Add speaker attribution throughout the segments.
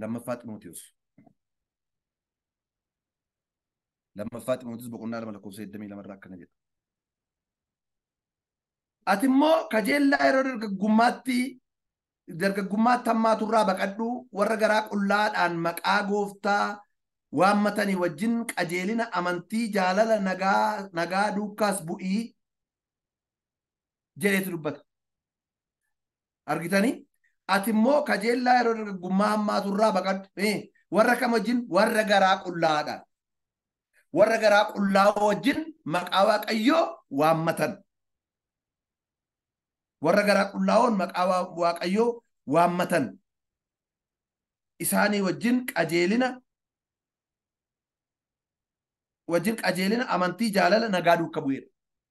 Speaker 1: Lammaffaa Ximootiyoos. Lammaffaa Ximootiyoos boqonnaa 2 lakkoofsa 22 irraa akkana jedha. Ati immoo kajeellaa yeroo dargaggummaatti hammaaturraa baqadhu, warra garaa qullaadhaan maqaa gooftaa waammatanii wajjin qajeelina amantii jaalala nagaa duukaas bu'ii jedheetu dubbata. Argitanii? Ati immoo kajeellaa yeroo dargaggummaa hammaaturraa baqadhu. Warra kam wajjin? Warra garaa qullaadhaan. Warra garaa qullaa wajjin maqaa Waaqayyoo waammatan. Warra garaa qullaa'oon maqaa Waaqayyoo waammatan. Isaanii wajjin qajeelina amantii jaalala nagaa duukaa bu'eedha.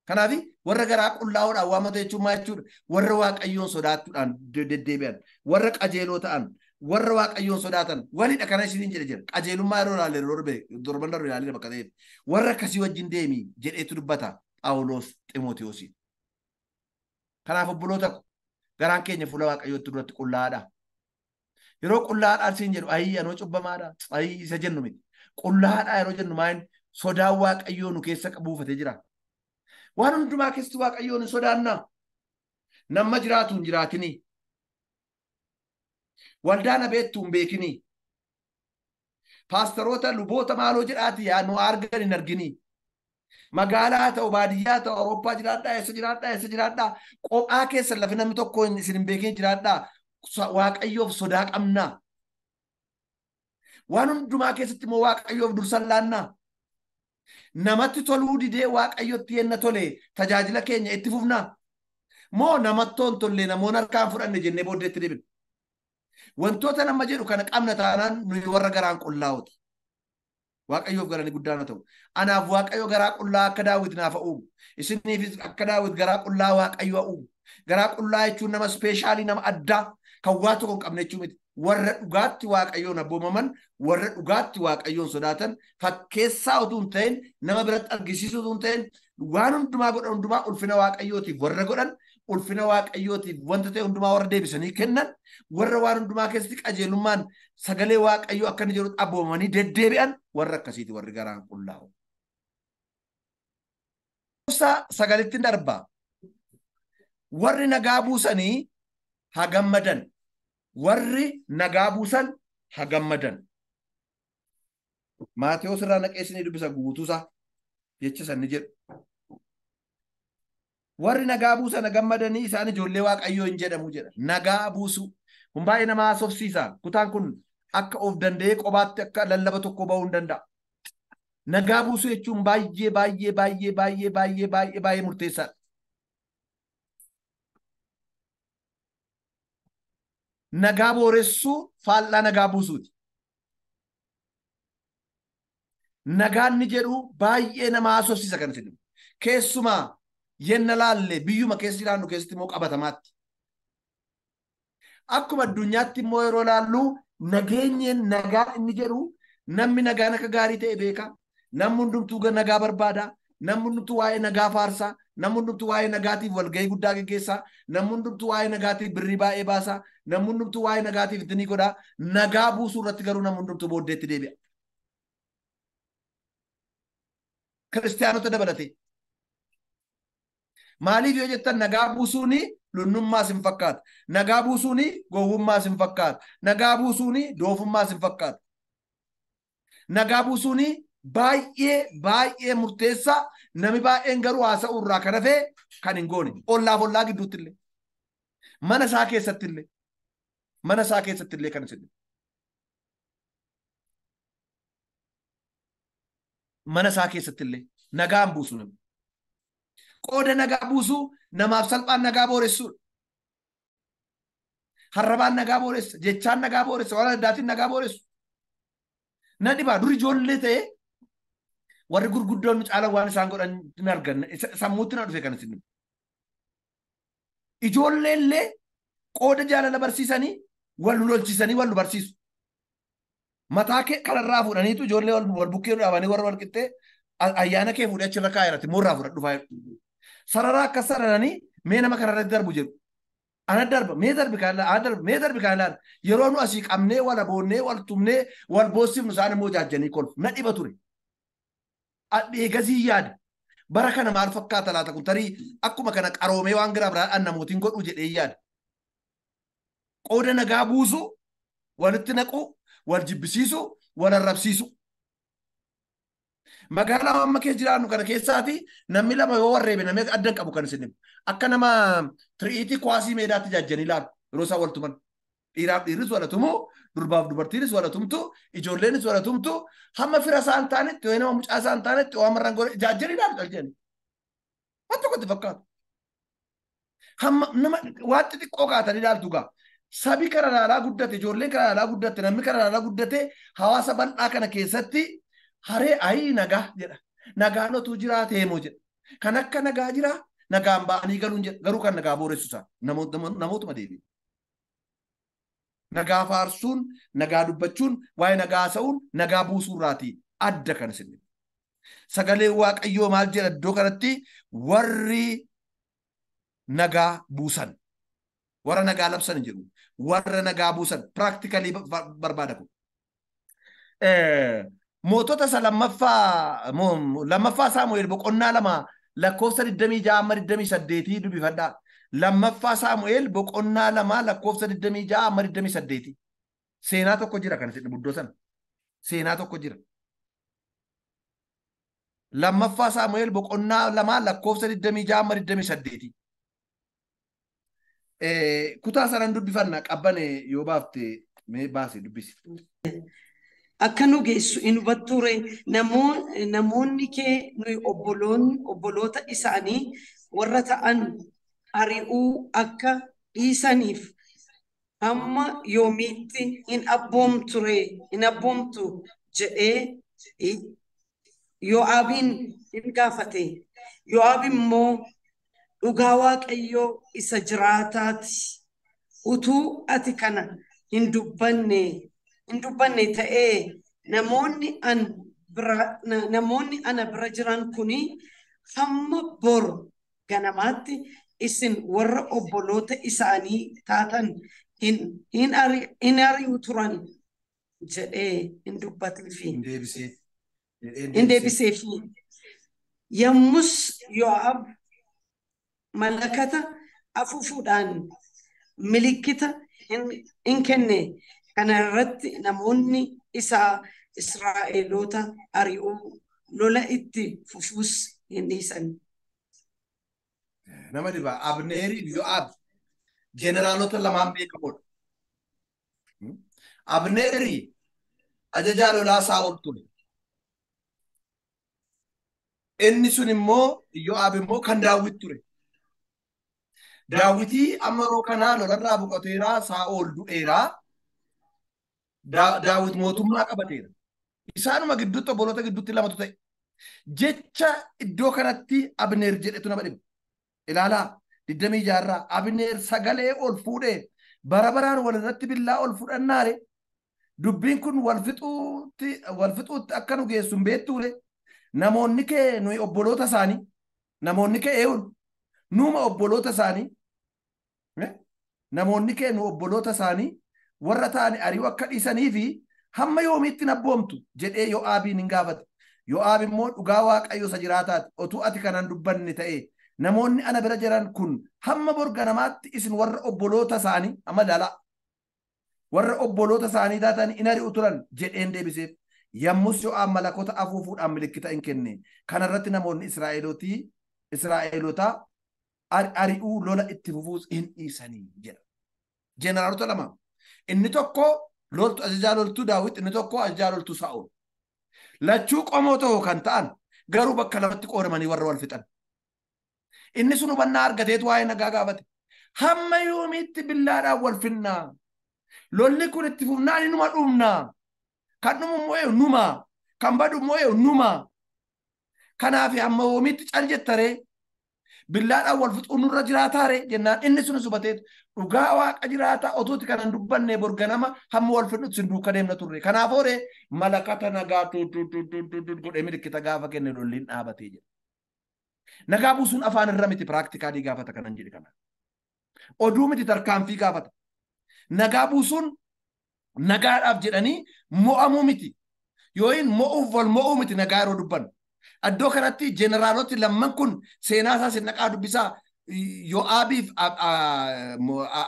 Speaker 1: Kanaaf warra garaa qullaa'oodhaan waammatan jechuun maal jechuudha? Warra Waaqayyoon sodaachuudhaan deddeebi'an, warra qajeeloo ta'an, warra Waaqayyoon sodaatan walidha. Kana isiniin jedhe jira. Qajeelummaa yeroo ilaalle yeroo torban darbe ilaalle bakka ta'eef warra akkasii wajjin deemi jedheetu dubbata Phaawulos Ximootiyoosiin. Kanaaf obboloota ko garaan keenya fuula Waaqayyootti duratti qullaa'aadha. Yeroo qullaa'aadhaan siin jedhu ayii anoo cubbamaadha, ayii isa jennu miti. Qullaa'aadha yeroo jennu maal sodaan Waaqayyoo nu keessa buufatee jira. Waan hundumaa keessatti Waaqayyoon hin sodaannaa. Nama jiraatu hin jiraatinii. Waldaa na beektu hin beekinii. Paastaroota luboota maaloo jedhaati yaa nu argan hin arginii. Magaalaa ta'u baadiyyaa ta'u Awurooppaa jiraadhaa eessa jiraadhaa eessa jiraadhaa qophaa keessa lafi namni tokko isin hin beekin jiraadhaa Waaqayyoof sodaa qabnaa. Waan hundumaa keessatti immoo Waaqayyoof dursa laannaa. Namatti toluu didee Waaqayyotti yenna tole tajaajila keenya itti fufnaa. Moo namatti hin tolle namoonni harkaan fudhanne jennee booddeetti deebina. Wantoota nama jedhu kana qabna taanaan nuyi warra garaan qullaa'ooti. Waaqayyoof galani guddaan haa ta'u. Anaaf Waaqayyo garaa qullaa akka Daawit naaf haa uumu. Isiniifis akka Daawit garaa qullaa Waaqayyo haa uumu. Garaa qullaa jechuun nama ispeeshaalii nama addaa kan waa tokko hin qabne jechuu miti. Warra dhugaatti Waaqayyoon abboomaman, warra dhugaatti Waaqayyoon sodaatan, fakkeessaa utuu hin ta'in, nama biratti argisiisuu utuu hin ta'in, waan hundumaa godhan hundumaa ulfina Waaqayyootiif warra godhan, ulfina Waaqayyootiif wanta ta'e hundumaa warra deebisanii kennan, warra waan hundumaa keessatti qajeelummaan sagalee Waaqayyoo akka inni jedhutti abboomamanii deddeebi'an warra akkasiiti warri garaan qullaa'u. Sagalitti darba. Warri nagaa buusanii haa gammadan. Warri nagaa buusan haa gammadan. Maatewos irraa naqee isinii dubbisa guutuusaa jecha sanni jedhu. Warri nagaa buusan haa gammadanii isaan ijoollee Waaqayyoo hin jedhamu jedha. Nagaa buusuu. Kun baay'ee nama haasofsiisa. Kutaan kun akka of danda'ee qobaatti akka lallaba tokko ba'uu hin danda'a. Nagaa buusuu jechuun baay'ee baay'ee baay'ee baay'ee baay'ee baay'ee baay'ee murteessaadha. Nagaa booressuu faallaa nagaa buusuuti. Nagaan ni jedhu baay'ee nama haasofsiisa kan isin. Keessumaa yenna laalle biyyuma keessa jiraannu keessatti immoo qabatamaatti. Akkuma addunyaatti immoo yeroo laallu nageenyeen nagaa inni jedhu namni nagaan akka gaarii ta'e beeka. Namni hundumtuu nagaa barbaada. Namni hundumtuu waa'ee nagaa faarsa. Namni hundumtuu waa'ee nagaatiif walgahii guddaa geggeessa. Namni hundumtuu waa'ee nagaatiif birrii baay'ee baasa. Namni hundumtuu waa'ee nagaatiif itti ni godha. Nagaa buusuu irratti garuu namni hundumtuu booddeetti deebi'a. Kiristaanota dabalatee. Maaliif yoo jettan nagaa buusuuni lunnummaas hin fakkaatu. Nagaa buusuuni gowwummaas hin fakkaatu. Nagaa buusuuni doofummaas hin fakkaatu. Nagaa buusuuni baay'ee baay'ee murteessaa. Namni baay'een garuu haasa'uu irraa kan hafe kan hin goone. Ollaaf ollaa gidduutti illee. Mana isaa keessatti illee. Mana isaa keessatti illee kan isin. Mana isaa keessatti illee nagaan buusu namni. Qooda nagaa buusuu namaaf salphaan nagaa booressuudha. Harrabaan nagaa booressa, jechaan nagaa booressa, waan addaatiin nagaa booressu. Na dhibaa dur ijoollee ta'e warri gurguddoon nu caalan waan isaan godhan hin arganne sammuutti na dhufe kan isin. Ijoollee illee qooda jaalala barsiisanii wal lolchisanii wal barsiisu. Mataa kee kanarraa fuudhaniitu ijoollee wal bukkee dhaabanii warra wal qixxee ayyaana kee fuudhee achirra kaa'eerati moorraa fudhadhu faayee. Sarara akkas sararanii mee nama kanarratti darbu jedhu. Ana darba mee darbi kan ana darba mee darbi kan ilaala. Yeroo nu asii qabnee wal aboonnee wal tumnee wal boossifnu isaan immoo jaajjanii kolfu. Na dhiba ture. Eegasii yaade. Bara kana maal fakkaata laata kun tarii akkuma kana qaroomee waan gara biraadhaan namootiin godhu jedhee yaade. Qooda nagaa buusu, walitti naqu, wal jibbisiisu, wal arrabsiisu. Magaalaa amma keessa jiraannu kana keessaati namni lama yoo warreebe namni adda hin qabu kan isin himu. Akka nama tiriitii kuwaasii meedaatti jaajjanii ilaalu yeroo isaan wal tuman. Dhiiraaf dhiirris wal tumu, durbaaf dubartiinis wal tumtu, ijoolleenis wal tumtu, hamma fira isaan taanetti yoo nama mucaa isaan taanetti waan marran godhe jaajjanii ilaalu caljeeni. Waan tokkotti fakkaatu. Hamma nama waan xixiqqoo kaatanii ilaaltu gaa. Sabi kana ilaalaa guddate, ijoolleen kana ilaalaa guddate, namni kana ilaalaa guddate hawaasa bal'aa kana keessatti haree ayii nagaa jedha. Nagaan otuu jiraatee moo jedha. Kan akka nagaa jiraa nagaan ba'anii galuun jedha. Garuu kan nagaa booressu isaa namootuma deebi'u. Nagaa faarsuun, nagaa dubbachuun, waa'ee nagaa haasa'uun, nagaa buusuurraatii adda kan isin. Sagalee Waaqayyoo maal jedha iddoo kanatti warri nagaa buusan. Warra nagaa labsan jedhu. Warra nagaa buusan. Piraaktikaali barbaada kun. Mootota isa lammaffaa Saamu'eel boqonnaa 2 lakkoofsa 26 amma 28 dubbifadhaa. Lammaffaa Saamu'eel boqonnaa 2 lakkoofsa 26 amma 28. Seenaa tokko jira kan isin buddoo sana. Seenaa tokko jira. Lammaffaa Saamu'eel boqonnaa 2 lakkoofsa 26 amma 28. Kutaa sanan dubbifanna qabbane yoo baafte mee baase dubbisi.
Speaker 2: Akka nu geessu hin hubatture namoonni kee nuyi obboloota isaanii warra ta'an ari'uu akka dhiisaniif hamma yoomiitti hin abboomtu jedhee Yoo'aabiin hin gaafate. Yoo'aab immoo dhugaa Waaqayyoo isa jiraataati. Utuu ati kana hin dubbanne ta'ee namoonni ana bira jiran kuni hamma bor ganamaatti isin warra obboloota isaanii taatan hin ari'u turan jedhee hin dubbateefi. Hin deebiseefi. Yommus Yoo'aab malakata afuufuudhaan milikkita hin kenne. Kana irratti namoonni isaa Israa'eloota ari'uu lola itti fufuus hin dhiisan.
Speaker 1: Nama dhiba Abneerii fi Yoo'aab jeneraalota lamaan beekamoodha. Abneerii ajajaa lolaa Saa'ol ture. Inni sun immoo Yoo'aab immoo kan Daawit ture. Daawitii amma yeroo kanaa lolarraa boqoteeraa Saa'ol du'eeraa. Daawit mootummaa qabateera. Isaanuma gidduutti obboloota gidduutti lamatu ta'e. Jecha iddoo kanatti Abneer jedhetu nama dhiba. Ilaalaa 26 Abneer sagalee ol fuudhee bara baraan walirratti billaa ol fudhannaare. Dubbiin kun wal fixuutti akka nu geessu hin beektuure. Namoonni kee nuyi obboloota isaanii. Namoonni kee eewun nuuma obboloota isaanii. Namoonni kee nu obboloota isaanii warra ta'an ari'uu akka dhiisanii fi hamma yoomiitti hin abboomtu jedhee Yoo'aabiin hin gaafate. Yoo'aab immoo dhugaa Waaqayyo isa jiraataati. Otuu ati kanan dubbanne ta'ee namoonni ana bira jiran kun hamma bor ganamaatti isin warra obboloota isaanii amma ilaalaa warra obboloota isaanii taatan hin ari'u turan jedheen deebiseef. Yommus Yoo'aab malakota afuufuudhaan milikkita hin kenne. Kanarratti namoonni Israa'elotaa ari'uu lola itti fufuus hin dhiisanii jedha. Jeneraalota lama. Inni tokko loltu ajajaa loltuu Daawit, inni tokko ajajaa loltuu Saa'ol. Lachuu qomoo tokko kan ta'an garuu bakka lamatti qoodamanii warra wal fixan. Inni sun hubannaa argateetu waa'ee nagaa gaafate. Hamma yoomiitti billaadhaan wal finnaa? Lolli kun itti fufnaan numa dhumnaa? Kan dhumu immoo eenyu numa? Kan badu immoo eenyu numa? Kanaaf hamma yoomiitti cal jettaree? Billaadhaan wal fixuun nurra jiraataare jennaan inni sun hubateetu dhugaa Waaqa jiraataa otuuti kanan dubbanne bor ganama hamma wal fixutti sin duukaa deemna turre. Kanaaf hooree malakata nagaa godhee milikkita gaafa kenne lolliin dhaabatee jira. Nagaa buusuun afaan irra miti piraaktikaali gaafata kanan jedhe kana. Oduu miti tarkaanfii gaafata. Nagaa buusuun nagaadhaaf jedhanii mo'amuu miti. Yooyin mo'uuf wal mo'uu miti nagaa yeroo dubbannu. Iddoo kanatti jeneraaloti lamman kun seenaa isaa sinnaqaa dubbisaa Yo'aabiif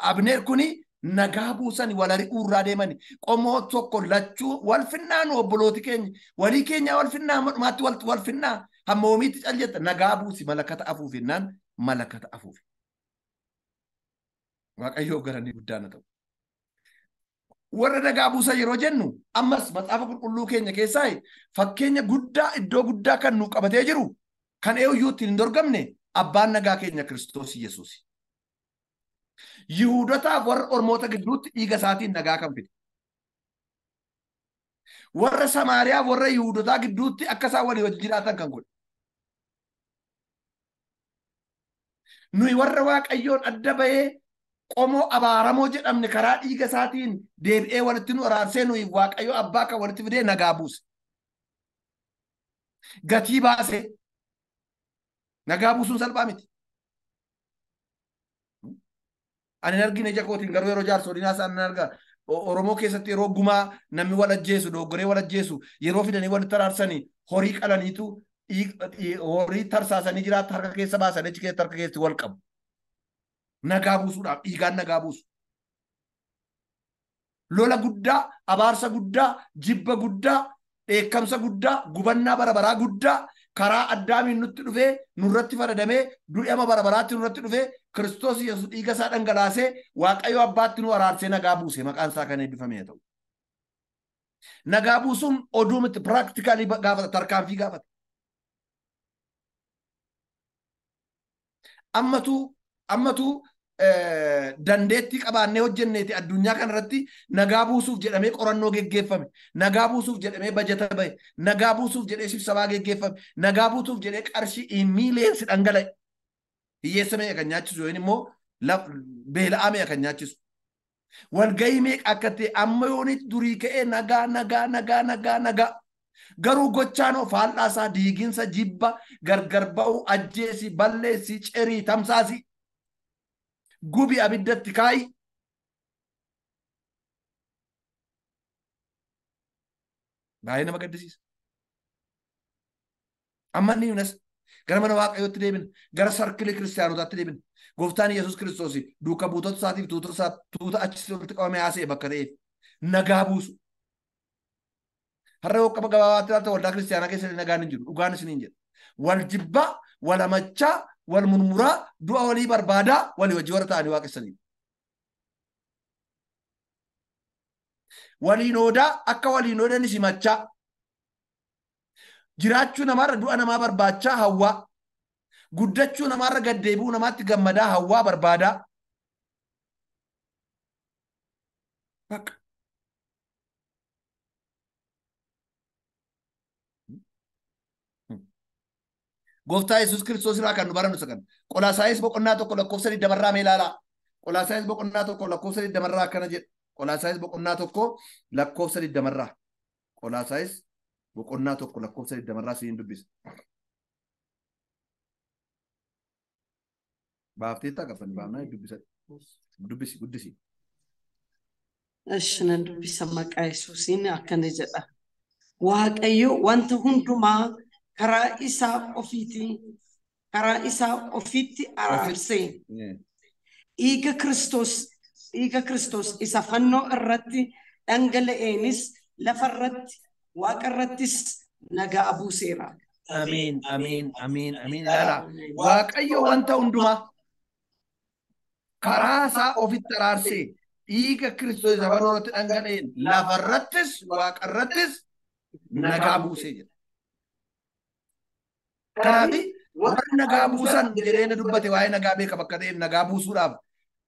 Speaker 1: Abneer kuni nagaa buusan wal ari'uu irraa deemani. Qomoo tokko lachuu wal finnaanu obbolooti keenya walii keenya wal finnaa hamma dhumaatti wal finnaa hamma oomiitti cal jetta nagaa buusi malakata afuufi jennaan malakata afuufi. Waaqayyoof galanii guddaa na ta'u. Warra nagaa buusan yeroo jennu ammas macaafa qulqulluu keenya keessaa fakkeenya guddaa iddoo guddaa kan nuuf qabatee jiru kan eenyuyyuu ittiin hin dorgamne abbaan nagaa keenya Kiristoos Yesuus. Yihuudotaaf warra Ormoota gidduutti dhiiga isaatiin nagaa kan fide. Warra Samaariyaaf warra Yihuudotaa gidduutti akka isaan walii wajjin jiraatan kan godhe. Nuyi warra Waaqayyoon adda bahee qomoo abaaramoo jedhamne karaa dhiiga isaatiin deebi'ee walitti nu araarsee nuyi Waaqayyo abbaa kan walitti fidee nagaa buuse. Gatii baase. Nagaa buusuun salphaa miti. Ani hin argine ija kootiin garuu yeroo jaarsoliin haasa'an nan arga. Oromoo keessatti yeroo gumaa namni wal ajjeesu dogoggoree wal ajjeesu yeroo fidanii walitti araarsanii horii qalaniitu horii tarsaasanii jiraatu harka keessa baasanii achi keessatti harka keessatti wal qabu. Nagaa buusuudhaaf dhiigaan nagaa buusu. Lola guddaa, abaarsa guddaa, jibba guddaa, dheekkamsa guddaa, gubannaa bara baraa guddaa karaa Addaamiin nutti dhufee nurratti faradamee du'ama bara baraatti nurratti dhufee Kiristoos Yesuus dhiiga isaa dhangalaasee Waaqayyo abbaatti nu araarsee nagaa buuse maqaan isaa kan eebbifame haa ta'u. Nagaa buusuun oduu miti piraaktikaalii gaafata tarkaanfii gaafata. Ammatu dandeettii qabaannee hojjenneeti addunyaa kanarratti nagaa buusuuf jedhamee qorannoo geggeeffame, nagaa buusuuf jedhamee bajata bahe, nagaa buusuuf jedhee sibsabaa geggeeffame, nagaa buusuuf jedhee qarshii miiliyoonsi dhangala'e. Hiyyeessa meeqa kan nyaachisu yookiin immoo beela'aa meeqa kan nyaachisu. Walgahii meeqa akka ta'e amma yoonitti durii ka'ee nagaa nagaa nagaa nagaa nagaa. Garuu gochaanoo faallaasaa diiginsa jibba gargar ba'uu ajjeesi balleessi cerii tamsaasi. Gubi abiddatti kaayi. Baay'ee nama gaddisiisa. Amma inni yuunas gara mana Waaqayyootti deebina. Gara sarkilii kiristaanotaatti deebina. Gooftaan Yesuus Kiristoos duuka buutota isaatiif tuuta achi walitti qabamee haasa'e bakka ta'eef nagaa buusu. Har'a yoo qaba gabaabaatti ilaalta waldaa kiristaanaa keessatti nagaan hin jiru. Dhugaan isiniin jedha. Wal jibbaa, wal amachaa, wal murmuraa, du'a walii barbaadaa, walii wajji warra ta'anii waaqessanii. Waliin oodaa akka waliin oodan simachaa. Jiraachuu namaarra du'a namaa barbaachaa hawwaa. Guddachuu namaarra gaddeebi'uu namaatti gammadaa hawwaa barbaadaa. Bakka. Gooftaa Yesuus Kiristoos irraa kan nu barannu isa kana. Qolaasaayis boqonnaa 1 lakkoofsa 20 irraa mee ilaalaa. Qolaasaayis boqonnaa 1 lakkoofsa 20 irraa akkana jedha. Qolaasaayis boqonnaa 1 lakkoofsa 20 irraa. Qolaasaayis boqonnaa 1 lakkoofsa 20 irraa siin dubbisa. Baafteettaa qabani baafnaa dubbisa. Dubbisi guddisi.
Speaker 2: Eshi nan dubbisa maqaa Yesuusiin akkana jedha. Waaqayyo wanta hundumaa karaa isaa ofiitti araarsee dhiiga Kiristoos isa fannoo irratti dhangala'eenis lafarratti waaqarrattis nagaa buuseera.
Speaker 1: Amiin amiin amiin amiin. Ilaalaa Waaqayyo wanta hundumaa karaa isaa ofitti araarsee dhiiga Kiristoos isa fannoo irratti dhangala'een lafarrattis waaqarrattis nagaa buusee jira. Kanaaf warri nagaa buusan jedhee na dubbate waa'ee nagaa beeka bakka ta'eef nagaa buusuudhaaf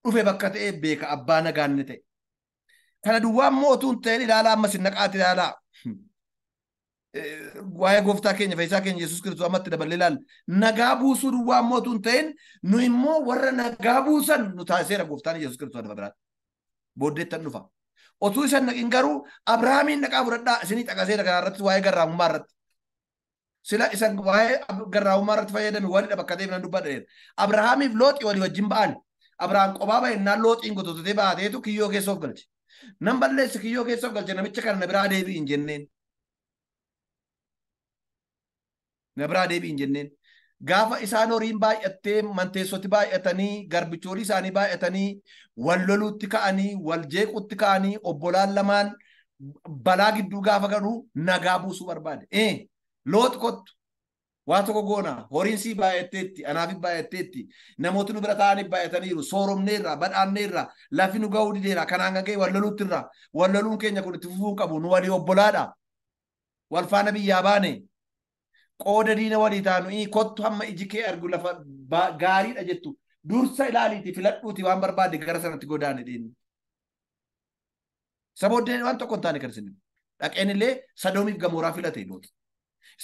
Speaker 1: dhufe bakka ta'eef beeka abbaa nagaa inni ta'e. Kana duwwaa immoo utuu hin ta'in ilaalaa ammas hin naqaati ilaalaa. Waa'ee gooftaa keenya fayyisaa keenya Yesuus Kiristoos ammatti daballee ilaalla. Nagaa buusuu duwwaa immoo utuu hin ta'in nu immoo warra nagaa buusan nu taasiseera gooftaan Yesuus Kiristoos lafa biraatti. Booddeettan dhufa. Otuu isan naqin garuu Abrahaamiin dhaqaa fudhadhaa isinii xaqaseera kanarratti waa'ee garraamummaa irratti. Sila isan waa'ee garraamummaa irratti fayyadame walidha bakka ta'eef nan dubbadha. Abrahaamiif Looxi walii wajjin ba'an. Abrahaam qophaa ba'innaan Looxiin gototatee baateetu kiyyoo keessa of galche. Nan balleessi kiyyoo keessa of galche namicha kana na biraa deebi'i hin jenneen. Na biraa deebi'i hin jenneen. Gaafa isaan horiin baay'attee manteessoti baay'atanii garbichoolii isaanii baay'atanii wal loluutti ka'anii wal jeequutti ka'anii obbolaan lamaan balaa gidduu gaafa galu nagaa buusuu barbaade. Loox kottu waa tokko goona horiin sii baay'atteetti anaafis baay'atteetti namooti nu bira taa'anii baay'ataniiru sooromneerra badhaanneerra lafi nu ga'uu dideera kanaan kan ka'e wal loluutti irra wal loluun keenya kun itti fufuu qabu nu walii obbolaadha wal faana biyyaa baane. Qooda diina walii taanu kottu hamma iji kee argu lafa gaariidha jettu dursa ilaaliiti filadhuuti waan barbaade gara sanatti godaane deemni. Sabooddeen waan tokko hin taane kan isin dhaqeen illee Sadoomiif Gamooraa filate Loox.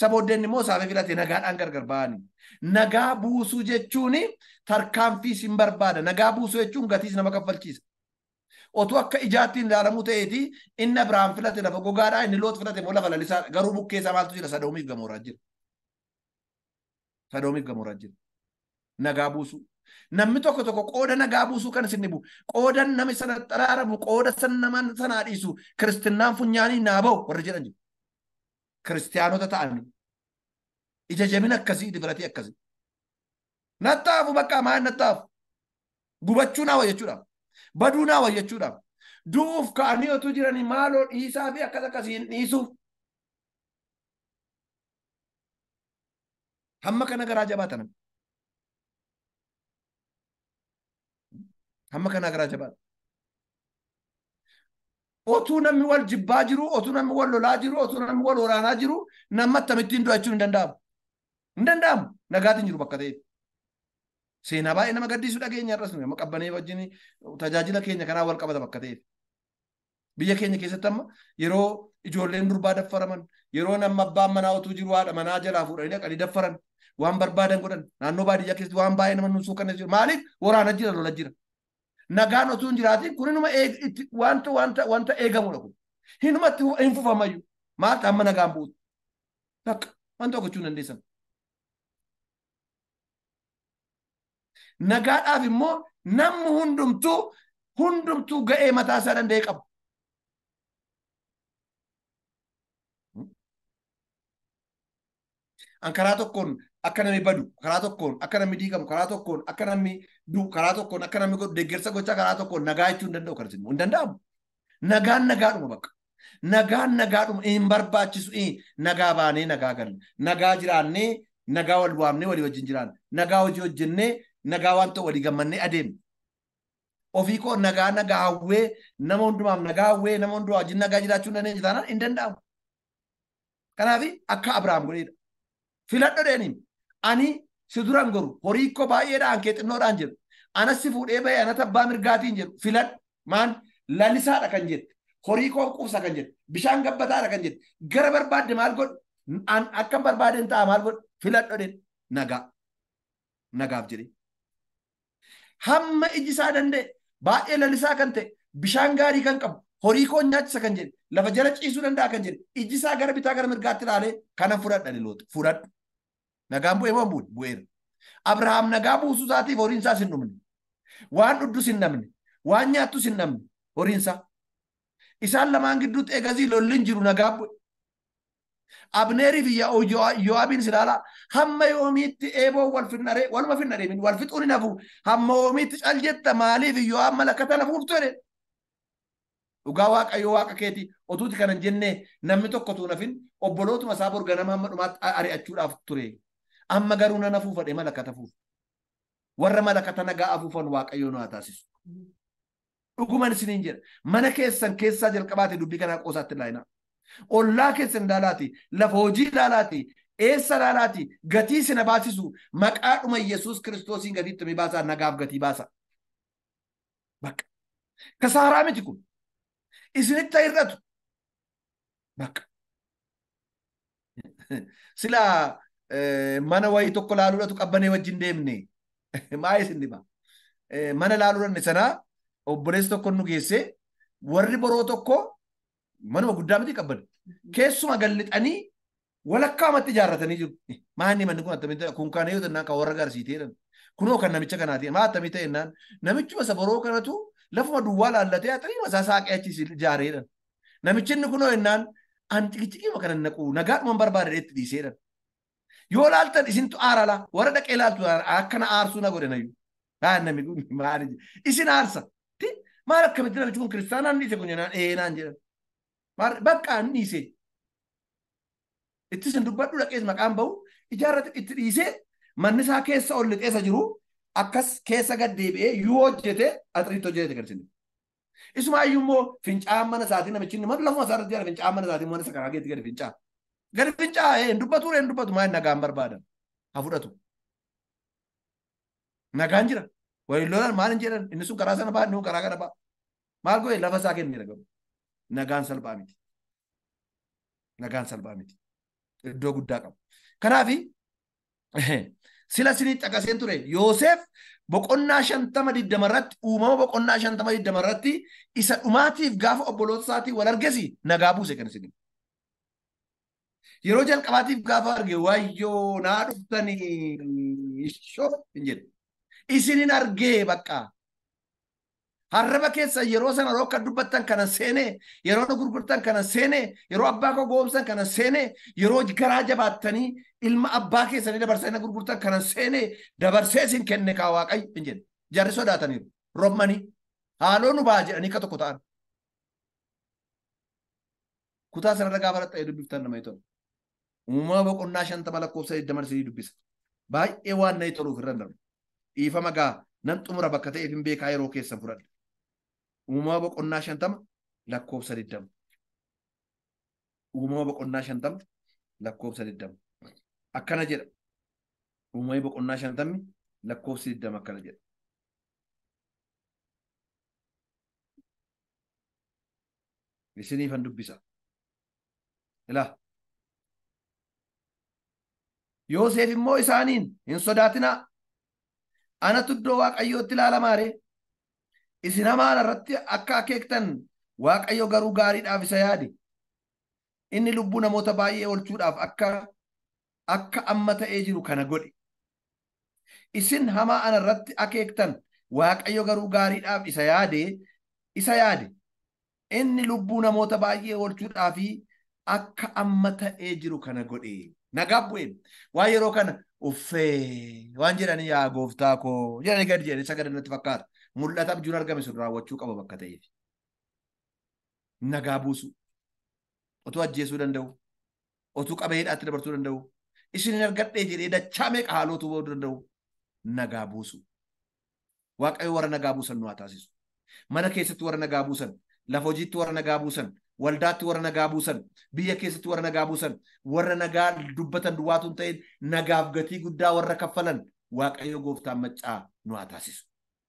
Speaker 1: Sabooddeen immoo saafee filate nagaadhaan gargar ba'anii. Nagaa buusuu jechuun tarkaanfii sin barbaada. Nagaa buusuu jechuun gatiis nama kaffalchiisa. Otuu akka ijaatti ilaalamuu ta'eeti inni Abrahaam filate lafa gogaadhaa inni Loox filate immoo lafa lalisaadha. Garuu bukkee isaa maaltu jira? Sadoomiif Gamooraa jira. Sadoomiif Gamooraa jira. Nagaa buusuu. Namni tokko tokko qooda nagaa buusuu kan isin dhibu, qooda nami sana xaraaramu, qooda san nama sanaa dhiisu, kiristinnaan funyaanii naa ba'u warra jedhan jiru. Kiristiyaanota ta'anii. Ija jabina akkasii, difiratii akkasii. Nattaafu bakka maal nattaafu? Gubachuu naa wayya jechuudha. Baduu naa wayya jechuudha. Du'uuf ka'anii otuu jiranii maaloo dhiisaa fi akkas akkasii hin dhiisuuf. Hamma kana garaa jabaatan. Hamma kana garaa jabaatan. Otuu namni wal jibbaa jiru, otuu namni wal lolaa jiru, otuu namni wal waraanaa jiru, nama akkamittiin du'achuun hin danda'amu. Hin danda'amu. Nagaatiin jiru bakka ta'eef. Seenaa baay'ee nama gaddisiisu dhageenya irras nuyi amma qabbanee wajjin tajaajila keenya kanaa wal qabata bakka ta'eef. Biyya keenya keessatti amma yeroo ijoolleen durbaa daffaraman, yeroo nama abbaan manaa otuu jiru haadha manaa jalaa fuudhanii dhaqanii daffaran, waan barbaadan godhan, naannoo baadiyyaa keessatti waan baay'ee nama nuusuu kan jiru. Maaliif waraana jira, lola jira. Nagaan otuu hin jiraatin kun inuma wanta eegamudha kun. Hinumatti hin fufamayyuu. Maal amma nagaan bu'u? Bakka wanta gochuu hin dandeessan. Nagaadhaaf immoo namni hundumtuu ga'ee mataa isaa danda'e qaba. An karaa tokkoon akka namni badu, karaa tokkoon akka namni diigamu, karaa tokkoon akka namni du'u, karaa tokkoon akka namni godhu, deeggarsa gochaa karaa tokkoon nagaa jechuu hin danda'u kan isin hin danda'amu. Nagaan nagaadhuma bakka. Nagaan nagaadhuma hin barbaachisu. Nagaa baanee nagaa galle. Nagaa jiraannee nagaa wal waamnee walii wajjin jiraanne. Nagaa hojii hojjennee nagaa waan ta'u walii gammannee adeemne. Ofii koo nagaa nagaa hawwee nama hundumaaf nagaa hawwee nama hundumaa wajjin nagaa jiraachuu hin dandeenye taanaan hin danda'amu. Kanaaf akka Abrahaam godheedha. Filadho deeniin ani si duran goru horii koo baay'eedhaan kee xinnoodhaan jedhu anas si fuudhee bahee anata abbaa mirgaatiin jedhu filadhu maan lalisaadha kan jette horii koo quubsa kan jette bishaan gabbataadha kan jette gara barbaadde maal godhu an akkam barbaadeen ta'a maal godhu filadho deen nagaa nagaaf jedhee hamma iji isaa danda'e baay'ee lalisaa kan ta'e bishaan gaarii kan qabu horii koo nyaachisa kan jedhe lafa jala ciisuu danda'a kan jedhe iji isaa gara bitaa gara mirgaatti ilaalee kana fudhadha Loox fudhadhu. Nagaan bu'ee moo bu'e? Bu'eera. Abrahaam nagaa buusuu isaatiif horiin isaas hin dhumne. Waan dhuddus hin dhabne. Waan nyaattus hin dhabne horiin isaa. Isaan lamaan gidduutti eegasii lolli hin jiru nagaa bu'e. Abneerii fi Yoo'aabiin ilaalaa hamma yoomiitti eeboo wal finnaree waluma finnaree wal fixuun hin hafu hamma yoomiitti cal jetta maaliif Yoo'aab malakata nafuuftu jedhe. Dhugaa Waaqayyoo Waaqa keeti otuuti kana hin jennee namni tokko utuu nafin obbolootuma isaa bor ganama hamma dhumaatti ari'achuudhaaf ture. Amma garuu nan afuufadhe malakata afuufa. Warra malakata nagaa afuufan Waaqayyoo nu haa taasisu. Dhuguman isiniin jedha. Mana keessan keessaa jalqabaate dubbii kanaa qoosaatti ilaalinaa. Ollaa keessan ilaalaati, lafa hojii ilaalaati, eessa ilaalaati, gatii sina baasisu maqaadhuma Yesuus Kiristoosiin gatii itti baasaa nagaaf gatii baasa. Bakka. Kasaaraa miti kun. Isinitti hir'atu. Bakka. Silaa mana wayii tokko laaluudhatu qabbanee wajjin deemne. Maa isin dhiba? Mana laaluudhanne sanaa obboleessi tokko nu geesse warri boroo tokko manuma guddaa miti qabbane. Keessuma gallixanii walakkaamatti ijaarratanii jiru. Maanni manni kun attamitti kun kana yoo ta'an kan warra garsiitee jedhan. Kunoo kan namicha kanaati. Maa attamii ta'e jennaan namichuma isa boroo kanatu lafuma duwwaa laallatee haxanii masaa saaqee achi ijaareedha. Namichi inni kunoo jennaan an ciqiciqima kana naqu nagaadhuma barbaade itti dhiiseedha. Yoo laaltan isintu aarala warra dhaqee laaltu akkana aarsuu na godhe nayyuu. Haa namni kun maali isin aarsa. Maal akkamitti namichi kun kiristaanaan dhiise kun jennaan ee naan jedhan. Maal bakka an dhiise. Itti isin dubbadhu dhaqees maqaan bahu ijaarratti itti dhiisee manni isaa keessa ol lixeessa jiru akkas keessa gad deebi'ee yoo hojjete axiriitti hojjete kan isin. Isumaayyuu immoo fincaa'aan mana isaatii namichi inni mana lafuma isaa irratti jira fincaa'aan mana isaatii mana isa karaa keetti gadi fincaa'a. Gadi fincaa'a hin dubbatu hin dubbatu maal nagaan barbaadan haa fudhatu. Nagaan jira. Waliin lolan maal hin jedhan inni sun karaa sana ba'a inni kun karaa kana ba'a. Maal godhe lafa isaa kennee dhagahu. Nagaan salphaa miti. Nagaan salphaa miti. Iddoo guddaa qaba. Kanaaf sila sinii caqaseen ture Yoosef boqonnaa 50-20 irratti uumama boqonnaa 50-20 irratti isa dhumaatiif gaafa obboloota isaatii wal argesi nagaa buuse kan isin. Yeroo jalqabaatiif gaafa arge wayyoo naa dhuftanii ishoo hin jedhe. Isinin argee bakka. Harraba keessa yeroo sana yeroo akka dubbattan kana seenee, yeroo nu gurgurtan kana seenee, yeroo abbaa koo goomsan kana seenee, yeroo garaa jabaattanii ilma abbaa keessanii dabarsanii na gurgurtan kana seenee dabarsee isin kenne kaa Waaqayyo hin jedhe. Jarri sodaataniiru. Rommanii haaloo nu ba'a jedhanii akka tokko ta'an. Kutaa sanarra gaafa raxxa'ee dubbiftan nama tola. Uumama boqonnaa 50 lakkoofsa 20 dubbisa. Baay'ee waan na toluuf irra darbu. Dhiifama gaa nan xumura bakka ta'eef hin beekaa yeroo keessan fudhadha. Uumama boqonnaa 50 lakkoofsa 20. Uumama boqonnaa 50 lakkoofsa 20. Akkana jedha. Uumama boqonnaa 50 lakkoofsa 20 akkana jedha. Isiniifan dubbisa. Ilaa. Yoosef immoo isaaniin hin sodaatinaa. Anatu iddoo Waaqayyootti ilaalamaa ree? Isin hamaan irratti akka akeektan Waaqayyo garuu gaariidhaaf isa yaade. Inni lubbuu namoota baay'ee oolchuudhaaf akka amma ta'ee jiru kana godhe. Isin hamaa ana irratti akeektan Waaqayyo garuu gaariidhaaf isa yaade. Inni lubbuu namoota baay'ee oolchuudhaaf akka amma ta'ee jiru kana godhe. Nagaa bu'een waan yeroo kana uffee waan jedhanii yaa gooftaa koo jedhanii gadi jedhanii sagadan natti fakkaata. Mul'ata abjuun argame sun raawwachuu qaba bakka ta'eef. Nagaa buusu. Otuu ajjeesuu danda'u. Otuu qabee hidhaatti dabarsuu danda'u. Isin hin argadhee jedhee dachaa meeqa haalootu ba'uu danda'u. Nagaa buusu. Waaqayyo warra nagaa buusan nu haa taasisu. Mana keessatti warra nagaa buusan, lafa hojiitti warra nagaa buusan, waldaatti warra nagaa buusan, biyya keessatti warra nagaa buusan, warra nagaa dubbatan duwwaatu hin ta'in nagaaf gatii guddaa warra kaffalan Waaqayyo gooftaan maccaa nu haa taasisu.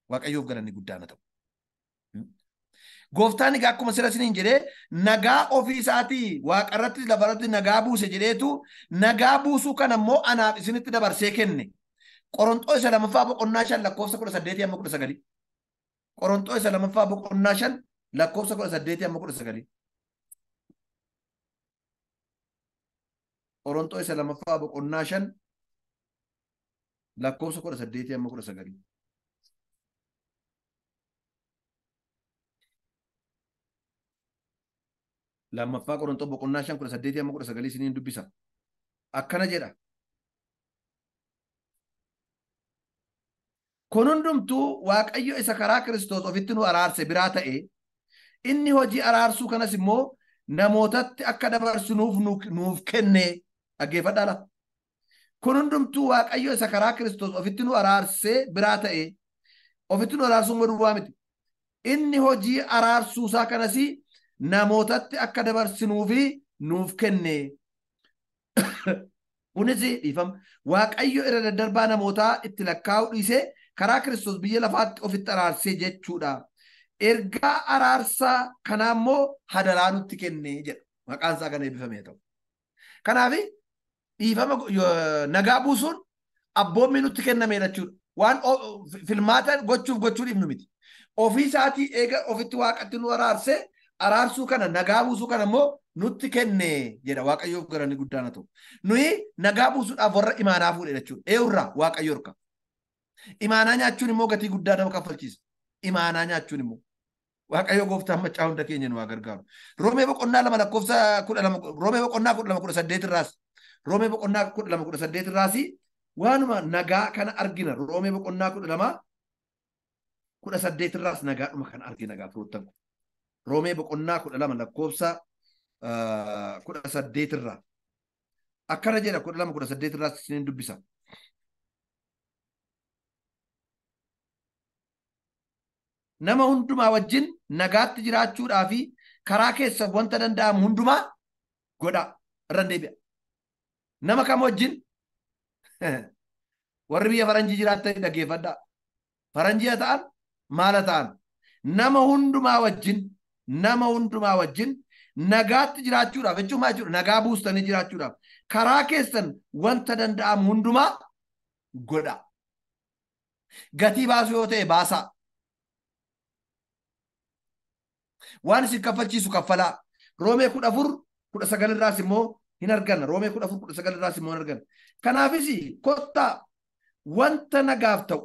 Speaker 1: Waaqayyoof galanni guddaa haa ta'u. Gooftaan egaa akkuma sira isiniin jedhee nagaa ofii isaatii waaqarratti lafarratti nagaa buuse jedheetu nagaa buusuu kana immoo anaaf isinitti dabarsee kenne. Qoronxoo isa lammaffaa boqonnaa 5 lakkoofsa 18 hamma 19. Qoronxoo isa lammaffaa boqonnaa 5 lakkoofsa 18 hamma 19. Qoronxoo isa lammaffaa boqonnaa 5 lakkoofsa 18 hamma 19. Lammaffaa Qoronxoo boqonnaa 5 18 hamma 19 isiniin dubbisa. Akkana jedha. Kun hundumtuu Waaqayyo isa karaa Kiristoos ofitti nu araarse biraa ta'e inni hojii araarsuu kanas immoo namootatti akka dabarsinuuf nuuf kenne. Dhaggeeffadhaa laata. Kun hundumtuu Waaqayyo isa karaa Kiristoos ofitti nu araarse biraa ta'e ofitti nu araarsuun immoo duwwaa miti. Inni hojii araarsuusaa kanas namootatti akka dabarsinuufi nuuf kenne. Kunis dhiifama. Waaqayyo irra daddarbaa namootaa itti lakkaa'uu dhiisee karaa Kiristoos biyya lafaatti ofitti araarsee jechuudha. Ergaa araarsaa kanaa immoo hadaraa nutti kenne jedha. Maqaan isaa kan eebbifame ta'u. Kanaaf dhiifama nagaa buusuun abboommi nutti kenname jechuudha. Waan filmaata gochuuf gochuu dhiifnu miti. Ofii isaatii eega ofitti waaqatti nu araarsee araarsuu kana nagaa buusuu kana immoo nutti kenne jedha. Waaqayyoof galanni guddaan haa ta'u. Nuyi nagaa buusuudhaaf warra imaanaa fuudhe jechuudha. Eeyurraa Waaqayyo harka. Imaanaa nyaachuun immoo gatii guddaa nama kaffalchiisa. Imaanaa nyaachuun immoo. Waaqayyo gooftaan maccaa hunda keenya nu haa gargaaru. Roomee boqonnaa 2 lakkoofsa 12, Roomee boqonnaa 12 18 irraas. Roomee boqonnaa 12 18 irraas waanuma nagaa kana argina. Roomee boqonnaa 12 18 irraas nagaadhuma kana argina gaafa firoottan. Roomee boqonnaa 12 lakkoofsa 18 irraa. Akkana jedha 12 18 irraas isiniin dubbisa. Nama hundumaa wajjin nagaatti jiraachuudhaa fi karaa keessa wanta danda'amu hundumaa godhaa. Irra deebi'a. Nama kam wajjin? Warri biyya faranjii jiraatanii dhaggeeffadhaa. Faranjii haa ta'an maal haa ta'an? Nama hundumaa wajjin, nama hundumaa wajjin nagaatti jiraachuudhaaf jechuun maal jechuudha? Nagaa buustanii jiraachuudhaaf karaa keessan wanta danda'amu hundumaa godhaa. Gatii baasuu yoo ta'e baasaa. Waan isin kaffalchiisu kaffalaa. Roomee 14 19 irraas immoo hin arganna. Roomee 14 19 irraas immoo hin arganna. Kanaafis kottaa wanta nagaaf ta'u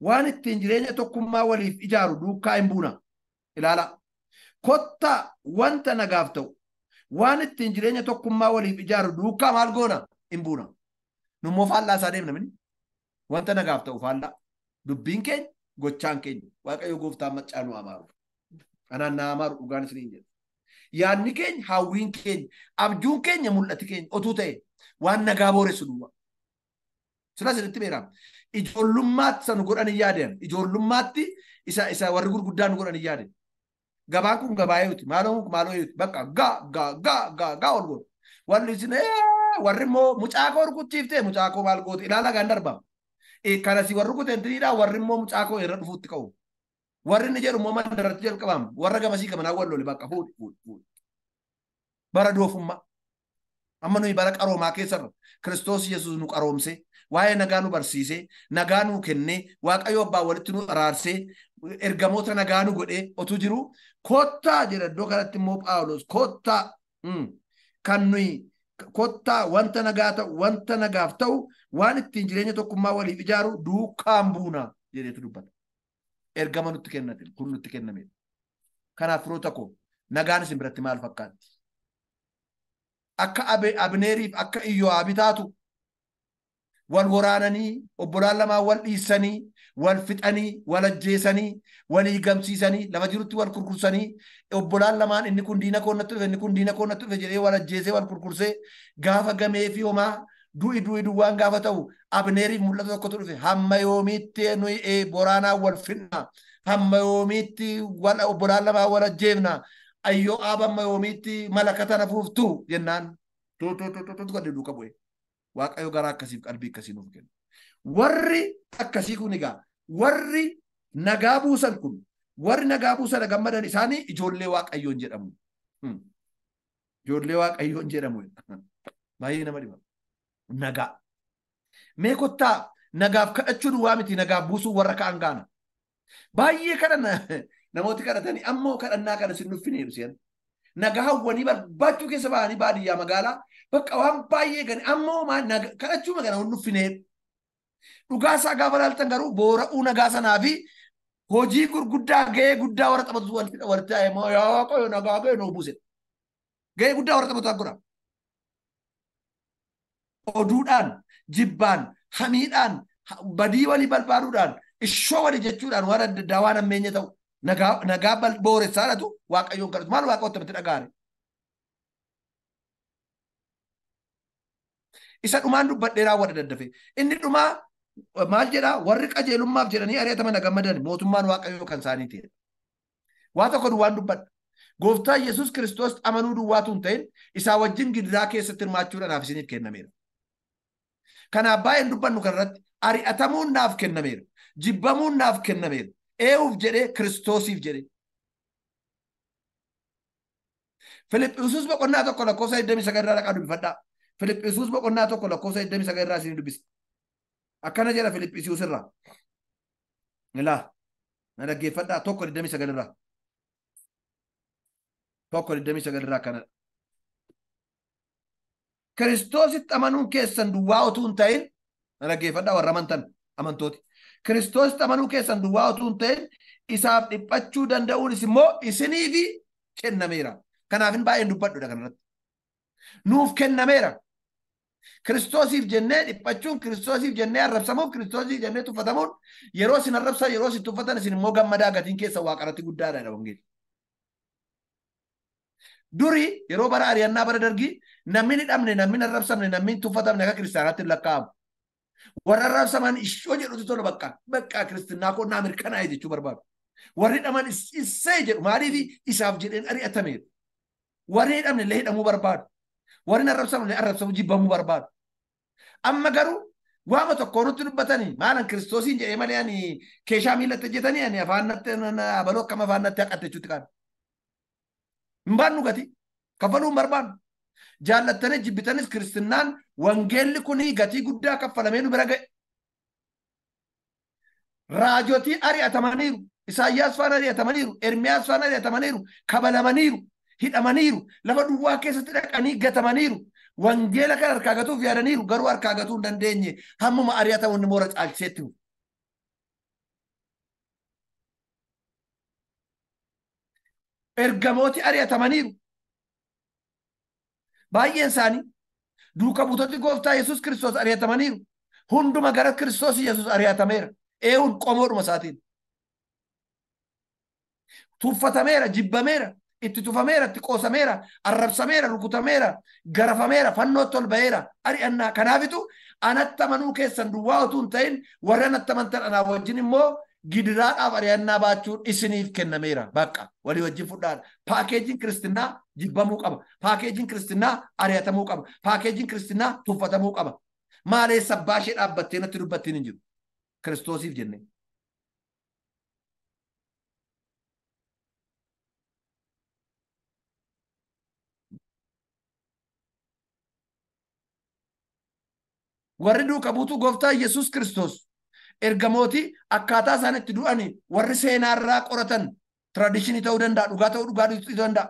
Speaker 1: waan ittiin jireenya tokkummaa waliif ijaaru duukaa hin buuna. Ilaalaa. Kottaa wanta nagaaf ta'u waan ittiin jireenya tokkummaa waliif ijaaru duukaa maal goona? Hin buuna. Nummoo faallaa isaa deemna mini. Wanta nagaaf ta'u faallaa. Dubbiin keenya, gochaan keenya. Waaqayyo gooftaan maccaa nu amaaru. Anaan na amaaru dhugaan isiniin jedha. Yaadni keenya, hawwiin keenya, abjuun keenya, mul'ati keenya otuu ta'e waan nagaa booressu duwwaa. Sila isinitti beeraam. Ijoollummaatti isa nu godhan hin yaadan. Ijoollummaatti isa warri gurguddaan nu godhan hin yaadan. Gabaan kun gabaa eeyuti. Maaloon kun maaloo eeyuti. Bakka gaa gaa gaa gaa gaa ol godhu. Warri isin warri immoo mucaa koo rukuchiiftee mucaa koo maal goote ilaalaa gaan darbama. Kanasi warri rukuteen tiriidhaa warri immoo mucaa koo irra dhufuutti ka'u. Warri inni jedhu immoo mandaratti jalqabamu. Warra gamasii gamanaa wal lole bakka fuudhi fuudhi fuudhi. Bara doofummaa. Amma nuyi bara qaroomaa keessarra Kiristoos Yesuus nu qaroomsee, waa'ee nagaa nu barsiisee, nagaa nu kennee, Waaqayyo abbaa walitti nu araarsee, ergamoota nagaa nu godhee otuu jiru kottaa jedha iddoo kanatti immoo Phaawulos kottaa kan nuyi kottaa wanta nagaa ta'u, wanta nagaaf ta'u, waan ittiin jireenya tokkummaa waliif ijaaru duukaan buuna jedheetu dubbata. Ergama nutti kennate, kun nutti kennamedha. Kanaaf firoota koo nagaan isin biratti maal fakkaatti? Akka Abneeriif akka Iyyoo'aabi taatu wal waraananii, obbolaan lamaan wal dhiissanii, wal fixanii, wal ajjeesanii, walii gamsiisanii, lafa jirutti wal kurkursanii, obbolaan lamaan inni kun diina koo natti dhufe, inni kun diina koo natti dhufe jedhee wal ajjeesee wal kurkursee gaafa gamee fi homaa du'i du'i duwwaan gaafa ta'u Abneeriif mul'ata tokkotu dhufe. Hamma yoomiitti nuyi boraanaan wal fixna? Hamma yoomiitti obbolaan lamaan wal ajjeefna? Iyyoo'aab hamma yoomiitti malakata nafuuftu jennaan tu tu tu tu tu gadi duuka bu'e. Waaqayyo garaa akkasiif qalbii akkasii nuuf kenna. Warri akkasii kun egaa warri nagaa buusan kun warri nagaa buusan gammadan isaanii ijoollee Waaqayyoon jedhamu. Ijoollee Waaqayyoon jedhamu. Baay'ee nama dhiba. Nagaa. Mee kottaa nagaaf kadhachuu duwwaa miti nagaaf buusuu warra ka'an gaana. Baay'ee kadhanna namooti kadhatanii ammoo kadhannaa kana sin dhuffineeru seen. Nagaa hawwanii barbaachuu keessa ba'anii baadiyyaa magaalaa bakka waan baay'ee gani ammoo kadhachuu magaalaa hin dhuffineeru. Dhugaa isaa gaafa ilaaltan garuu boora'uu nagaa sanaa fi hojii gurguddaa gahee guddaa warra taphatu walitti taa'ee moo yaa Waaqayyo nagaa gahee nuu buuse. Gahee guddaa warra taphatu godha. Oduudhaan, jibbaan, hamiidhaan, badii walii barbaaduudhaan, ishoo walii jechuudhaan waan adda addaa waan hammeenya ta'u nagaa booressaa dhatu Waaqayyoon kadhatu. Maal Waaqa ottamatti dhaga'are? Isa dhumaan dubbadhee raawwadha daddafe. Inni dhumaa maal jedhaa? Warri qajeelummaaf jedhanii ari'ataman gammadan mootummaan Waaqayyoo kan isaanii ta'e. Waa tokko duwwaan dubbadha. Gooftaa Yesuus Kiristoos amanuu duwwaatu hin ta'in isaa wajjin gidiraa keessatti hirmaachuudhaan naaf isiniif kennameera. Kanaaf baay'een dubbannu kanarratti ari'atamuun naaf kennameera. Jibbamuun naaf kennameera. Eewuuf jedhee Kiristoosiif jedhee. Filiphisiis boqonnaa 1 lakkoofsa 29 irraa dhaqaa dubbifadhaa. Filiphisiis boqonnaa 1 lakkoofsa 29 irraa isin dubbisa. Akkana jedha Filiphisiis irraa. Ilaa na dhaggeeffadhaa 1:29 irraa. 1:29 irraa akkanadha. Kiristoositti amanuun keessan duwwaa utuu hin ta'in na dhaggeeffadhaa warra amantan. amantooti. Kiristoos amanuu keessan duwwaa utuu hin ta'in isaaf dhiphachuu danda'uunis immoo isiniif kennameera. Kanaafin baay'een dubbadhudha kanarratti. Nuuf kennameera. Kiristoosiif jennee dhiphachuun, Kiristoosiif jennee arrabsamuuf, Kiristoosiif jennee tuffatamuun yeroo isin arrabsan, yeroo isin tuffatan isin immoo gammadaa gatiin keessa waaqarratti guddaadha wangeelli. Duri yeroo bara ari'annaa bara dargii namni hin hidhamne, namni hin arrabsamne, namni hin tuffatamne akka kiristaanaatti hin lakkaa'amu. Warra arrabsaman ishoo jedhutu tola bakka bakka kiristinnaa koo naa mirkanaa'e jechuu barbaadu. Warri hidhaman issee jedhu maaliif isaaf jedheen ari'atameera. Warri hidhamne illee hidhamuu barbaadu. Warri hin arrabsamne illee arrabsamuu jibbamuu barbaadu. Amma garuu waama tokko nutti dubbatanii maalan kiristoosiin jedhee malee ani keeshaa miillatti hojjetanii ani afaan natti abaloo akkam afaan natti haqatte jechuutti qaana. Hin baannu gatii kaffaluu hin barbaannu. Jaallattanii jibbitanis kiristinnaan wangeelli kunii gatii guddaa kaffalamee nu bira ga'e. Raajotii ari'atamaniiru, Isaayyaas faana ari'atamaniiru, Ermiyaas faana ari'atamaniiru, kabalamaniiru, hidhamaniiru, lafa duwwaa keessatti dhaqanii gatamaniiru. Wangeela kan harkaa gatuuf yaadaniiru, garuu harkaa gatuu hin dandeenye. Hammuma ari'atamu inni moora caalchiseetti. Ergamooti ari'atamaniiru. Baay'een isaanii duuka buutoti gooftaa Yesuus Kiristoos ari'atamaniiru. Hunduma gara Kiristoos Yesuus ari'atameera. Eewun qomoodhuma isaatiin. Tuffatameera, jibbameera, itti tufameera, itti qoosameera, arrabsameera, rukutameera, garafameera, fannootti ol ba'eera, ari'annaa. Kanaafitu anatti amanuu keessan duwwaa utuu hin ta'in warra anatti amantan anaa wajjin immoo gidiraadhaaf ari'annaa baachuun isiniif kennameera. Bakka walii wajjin fudhaadha. Paakeejiin kiristinnaa jibbamuu qaba. Paakeejiin kiristinnaa ari'atamuu qaba. Paakeejiin kiristinnaa tuffatamuu qaba. Maaleessa abbaa ishee dhaabbattee natti dubbattiin hin jiru. Kiristoosiif jennee. Warri duuka buutuu gooftaa Yesuus Kiristoos ergamooti akkaataa isaan itti du'ani warri seenaarraa qoratan tradishinii ta'uu danda'a, dhugaa ta'uu dhugaa ta'uu danda'a.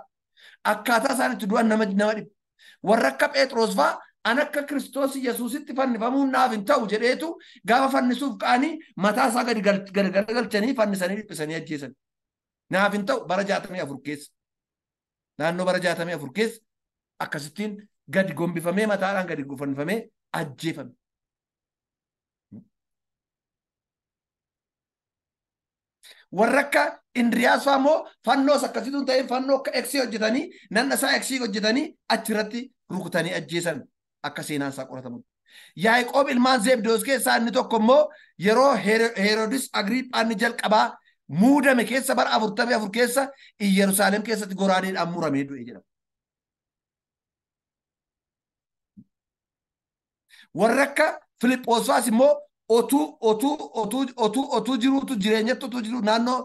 Speaker 1: Akkaataa isaan itti du'an nama dhibu. Warra akka Phexros fa'aa an akka Kiristoos Yesuusitti fannifamuun naaf hin ta'u jedheetu gaafa fannisuuf ka'anii mataa isaa gadi garagalchanii fannisanii dhiphisanii ajjeesan. Naaf hin ta'u bara 64 keessa. Naannoo bara 64 keessa akkasittiin gadi gombifamee mataadhaan gadi fannifamee ajjeefame. Warra akka Indiriyaas fa'aa immoo fannoos akkasitti hin ta'in fannoo akka eksii hojjetanii nanna isaa eksii hojjetanii achirratti rukutanii ajjeesan akka seenaan isaa qoratamu. Yaaqoob ilmaan Zeebdoos keessaa inni tokko immoo yeroo Heroodis Agriiphaan jalqabaa muudame keessa bara 44 keessa Iyyerusaalem keessatti goraadeedhaan muramee du'e jedhama. Warra akka Filiphos fa'aas immoo otuu jiruutu jireenyatti otuu jiru naannoo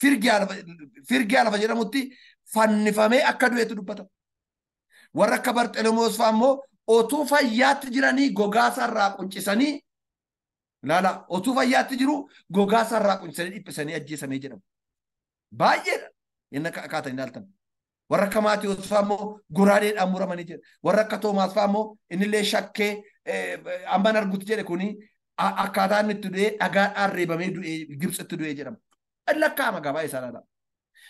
Speaker 1: Firgiyaa lafa jedhamutti fannifamee akka du'etu dubbata. Warra akka Barxelemoos fa'aa immoo otuu fayyaatti jiranii gogaa isaarraa quncisanii laala otuu fayyaatti jiru gogaa isaarraa quncisanii dhiphisanii ajjeesamee jedhamu. Baay'eedha inni akkaataa ilaaltan. Warra akka Maatiyoos fa'aa immoo goraadeedhaan muramanii jedha. Warra akka Toomaas fa'aa immoo innillee shakkee amman argutti jedhe kuni akkaataa inni itti du'ee dhagaadhaan reebamee du'ee Gibxitti du'ee jedhama. Lakkaa'ama gabaa isaa laala.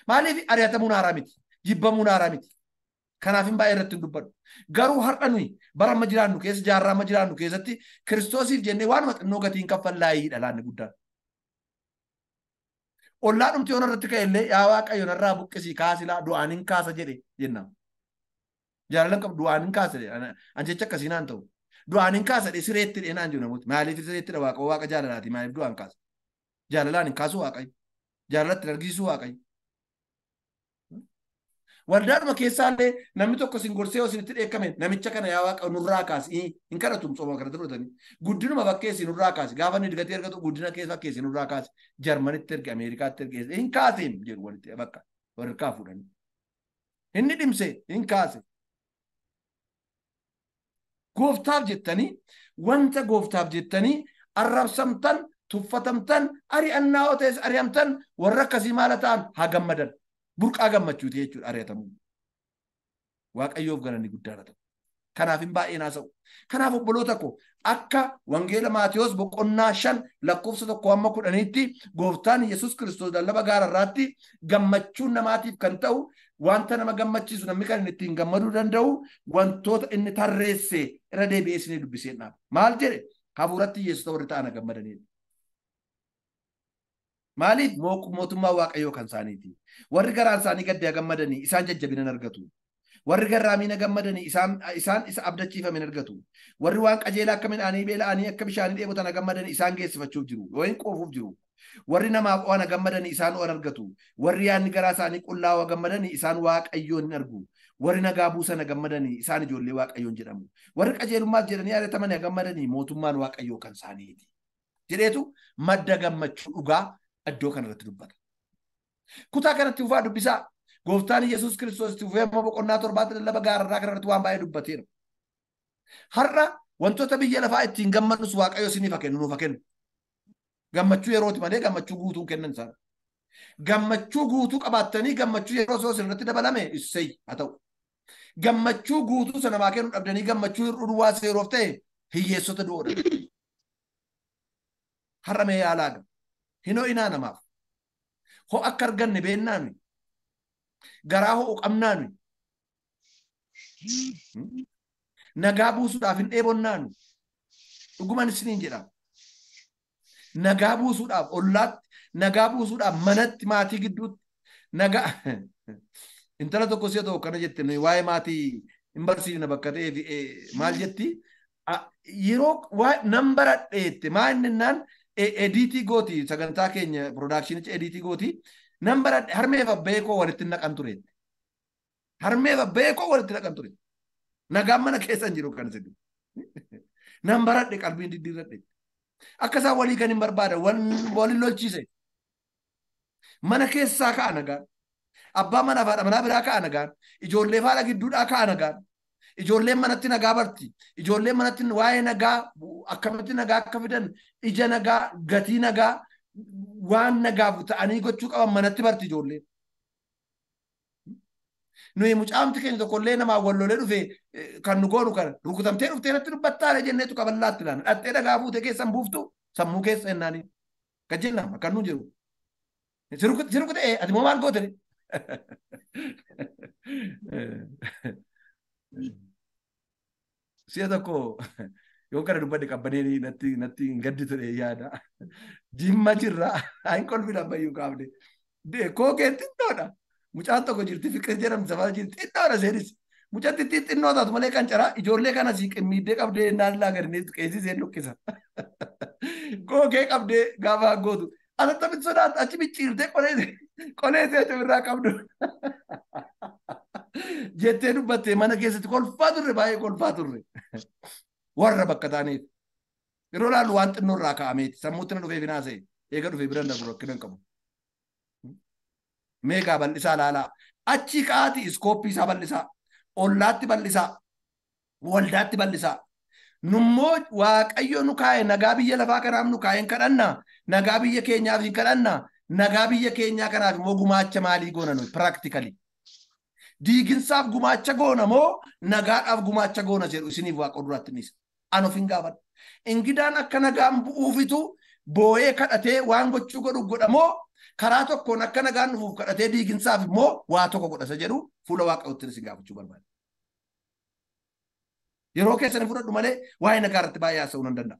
Speaker 1: Maaliif ari'atamuun haaraa miti? Jibbamuun haaraa miti. Kanaaf hin baay'ee irratti hin dubbadhu. Garuu har'a nuyi bara amma jiraannu keessa jaarraa amma jiraannu keessatti Kiristoosiif jennee waanuma xinnoo gatiin kaffallaayiidha laanni guddaan. Ollaa dhumti yoon irratti ka'e illee yaa Waaqayyo narraa buqqisii kaasilaa du'aan hin kaasa jedhe jenna. Jaalalan qabu du'aan hin kaasa jedhe. An jecha akkasii naan ta'u. Du'aan hin kaasa jedhe sireetti jedhe naan jiru namooti. Maaliif sireetti dha Waaqa Waaqa jaalalaati maaliif du'aan kaasa? Jaalalaan hin kaasu Waaqayyo. Jaalalatti hin argisiisu Waaqayyo. Waldaadhuma keessaallee namni tokko isin gorsee yoo isinitti dheekkame namicha kana yaa Waaqa nurraa kaasi hin kadhatu tsooma kanatti fudhatanii guddinuma fakkeessi nurraa kaasi gaafa inni digatee argatu guddina keessa fakkeessi nurraa kaasi Jarmanitti erge Ameerikaatti erge hin kaaseen jedhu walitti bakka warqaa fuudhanii inni dhimse hin kaase. Gooftaaf jettanii wanta gooftaaf jettanii arrabsamtan tuffatamtan ari'annaa yoo ta'es ari'amtan warra akkasii maala ta'an haa gammadan. Burqaa gammachuuti jechuudha ari'atamuu. Waaqayyoof galanni guddaa haa ta'u. Kanaaf hin baay'een haasa'u. Kanaaf obboloota ko akka Wangeela Maatiyos boqonnaa 5 lakkoofsa 1 hamma 10tti gooftaan Yesuus Kiristoos lallaba gaararraatti gammachuun namaatiif kan ta'u wanta nama gammachiisu namni kan inni ittiin gammaduu danda'u wantoota inni tarreesse irra deebi'ee isinii dubbisee dhaaba. Maal jedhe? Hafuuratti hiyyeessota warri ta'an gammadaniidha. Maaliif? Mootummaa Waaqayyoo kan isaaniiti. Warri garaan isaanii gaddaa gammadanii isaan jajjabina argatu. Warri garraamiina gammadanii isaan isa abdachiifame argatu. Warri waan qajeelaa akka midhaanii beela'anii akka bishaanii dheebotan gammadanii isaan geessifachuuf jiru. Yookiin qoofuuf jiru. Warri namaaf oana gammadanii isaan oan argatu. Warri yaadni garaa isaanii qullaa'oo gammadanii isaan Waaqayyoon hin argu. Warri nagaa buusan gammadanii isaan ijoollee Waaqayyoon jedhamu. Warri qajeelummaaf jedhanii yaadataman gammadanii mootummaan Waaqayyoo kan isaaniiti. Jedheetu madda gammachuu dhugaa iddoo kanarratti dubbata. Kutaa kanatti fufaa dubbisaa. Gooftaan Yesuus Kiristoos itti fufee amma boqonnaa 7 lallaba gaararraa kanarratti waan baay'ee dubbateera. Har'a wantoota biyya lafaa ittiin gammadnus Waaqayyo isiniif haa kennu, nuuf haa kennu. Gammachuu yerooti malee gammachuu guutuu kennan isaan. Gammachuu guutuu qabaattanii gammachuu yeroo osoo isinirratti dabalame issee haa ta'u. Gammachuu guutuu sana namaa kennuu dhabdanii gammachuu hir'uu duwwaa yeroof ta'e hiyyeessota du'oodha. Har'a mee yaalaa gama. Hin ho'inaa namaaf. Ho'a akka arganne beennaa nuyi. Garaa ho'u qabnaa nuyi. Nagaa buusuudhaaf hin dheebonnaa nuyi. Dhuguman isiniin jedhama. Nagaa buusuudhaaf ollaatti, nagaa buusuudhaaf manatti, maatii gidduutti, nagaa intala tokko si'a tokko kana jette nuyi waa'ee maatii hin barsiifna bakka ta'eef maal jetti? Yeroo nan baradheette maa inni naan ediitii gooti sagantaa keenya piroodaakshinicha ediitii gooti nan baradhe harmeef abbee koo walitti naqan ture. Harmeef abbee koo walitti naqan ture. Nagaan mana keessa hin jiru kan isin. Nan baradhe qalbiin diddiirradhe. Akka isaan walii kan hin barbaadan waliin lolchiise. Mana keessaa ka'a nagaan. Abbaa manaa fi haadha manaa biraa ka'a nagaan. Ijoollee faadha gidduudhaa ka'a nagaan. Ijoolleen manatti nagaa barti. Ijoolleen manatti waa'ee nagaa akkamitti nagaa akka fidan ija nagaa gatii nagaa waan nagaaf ta'anii gochuu qaban manatti barti ijoolleen. Nuyi mucaamti keenya tokkollee namaa wal lolee dhufe kan nu goonu kana rukutamtee dhuftee natti dubbattaare jenneetu qaballaatti ilaana. Dhattee dhagaa fuute keessan buuftu sammuu keessa jennaani. Kan jennaan akkan nuun jiru. Si rukute ati moo maal goote? Si'a tokko yoo kana dubbadde qabbanee natti hin gadditu yaada. Jimma jirra hin kolfina ammayyuu kaafne. Kookeen xinnoodha. Mucaan tokko jirti Fiqir jedhamti safara jirti xinnoodha isheenis. Mucatti xinnoo taatu malee kan caraa ijoollee kana sii qimmiiddee qabdee naan laa gadi qeesii isheen luqqisa. Kookee qabdee gaafa gootu. Atattamitti sodaatu achi micciirtee qolee ishee achi ofirraa qabdu. Jettee dubbattee mana keessatti kolfaa turre baay'ee kolfaa turre. Warra bakka taaneef. Yeroo laallu waan xinnoo irraa kaa'ameeti. Sammuutti na dhufee finaasee eega dhufee bira darbu rakkina hin qabu. Meeqaa bal'isaa laalaa. Achi ka'aati iskooppii isaa bal'isaa. Ollaatti bal'isaa. Waldaatti bal'isaa. Nummoo Waaqayyo nu kaa'e nagaa biyya lafaa kanaaf nu kaa'e hin kadhannaa. Nagaa biyya keenyaaf hin kadhannaa. Nagaa biyya keenyaa kanaaf immoo gumaacha maalii goona nuyi piraaktikali. Diiginsaaf gumaacha goona moo nagaadhaaf gumaacha goona jedhu isiniif Waaqa duraatti ni isa. An of hin gaafadhu. Ingidaan akka nagaan bu'uufitu boo'ee kadhatee waan gochuu godhu godha moo karaa tokkoon akka nagaan dhufuuf kadhatee diiginsaaf immoo waa tokko godhasa jedhu fuula Waaqayyootti isin gaafachuu barbaada. Yeroo keessan fudhadhu malee waa'ee nagaa irratti baay'ee haasa'uu nan danda'a.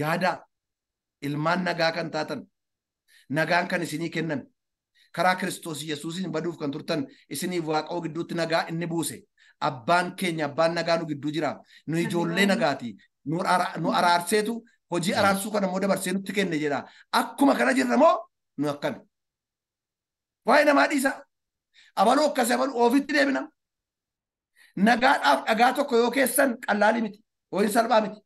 Speaker 1: Yaada ilmaan nagaa kan taatan nagaan kan isinii kenname karaa Kiristoos Yesuusiin baduuf kan turtan isiniif Waaqayyoo gidduutti nagaa inni buuse. Abbaan keenya abbaan nagaa nu gidduu jira. Nu ijoollee nagaati. Nu araarseetu hojii araarsuu kana immoo dabarsee nutti kenne jedha. Akkuma kana jirra moo nu akkami? Waa'ee namaa dhiisa. Abaluu akkasii abaluu ofitti deebina. Nagaadhaaf dhagaa tokko yoo keessan qallaalii miti. Ho'iin salphaa miti.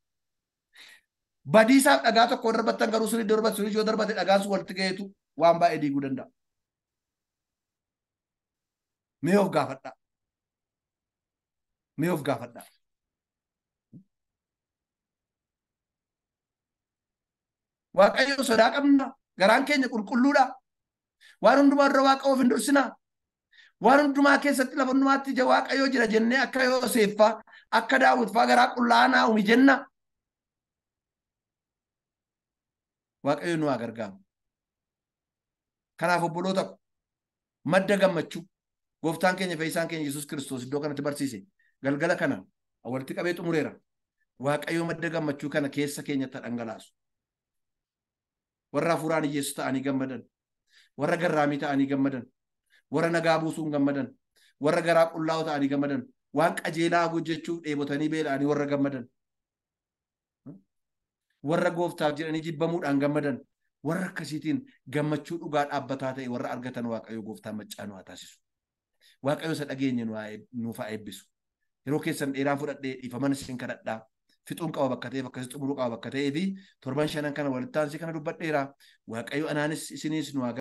Speaker 1: Badiisaaf dhagaa tokko darbattan garuu sun iddoo darbatu sun yoo darbate dhagaan sun walitti ga'eetu waan baay'ee diiguu danda'a. Mee of gaafadhaa. Mee of gaafadhaa. Waaqayyo sodaa qabna. Garaan keenya qulqulluudha. Waan hundumaa dura Waaqa of hin dursinaa. Waan hundumaa keessatti lafa hundumaatti ija Waaqayyoo jira jennee akka Yoosef faa akka Daawit faa garaa qullaa naa uumi jenna. Waaqayyo nu haa gargaaru. Kanaaf obboloota ko madda gammachuu gooftaan keenya fayyisaan keenya Yesuus Kiristoos iddoo kanatti barsiise galgala kana walitti qabee xumureera. Waaqayyo madda gammachuu kana keessa keenyatti dhangalaasu. Warra hafuuraan hiyyeessu ta'anii gammadan, warra garraamii ta'anii gammadan, warra nagaa buusuun gammadan, warra garaa qullaa'oo ta'anii gammadan, waan qajeelaa hojjechuuf dheebotanii beela'anii warra gammadan, warra gooftaaf jedhanii jibbamuudhaan gammadan, warra akkasiitiin gammachuu dhugaa dhaabbataa ta'e warra argatan Waaqayyo gooftaan maccaa nu haa taasisu. Waaqayyo isa dhageenye nuuf haa eebbisu. Yeroo keessan dheeraan fudhadhee dhiifaman isin kadhadhaa. Fixuun qaba bakka ta'eef akkasii xumuruu qaba bakka ta'ee fi torban shanan kana walitti aansee kana dubbadheera. Waaqayyo anaanis isinis nu haa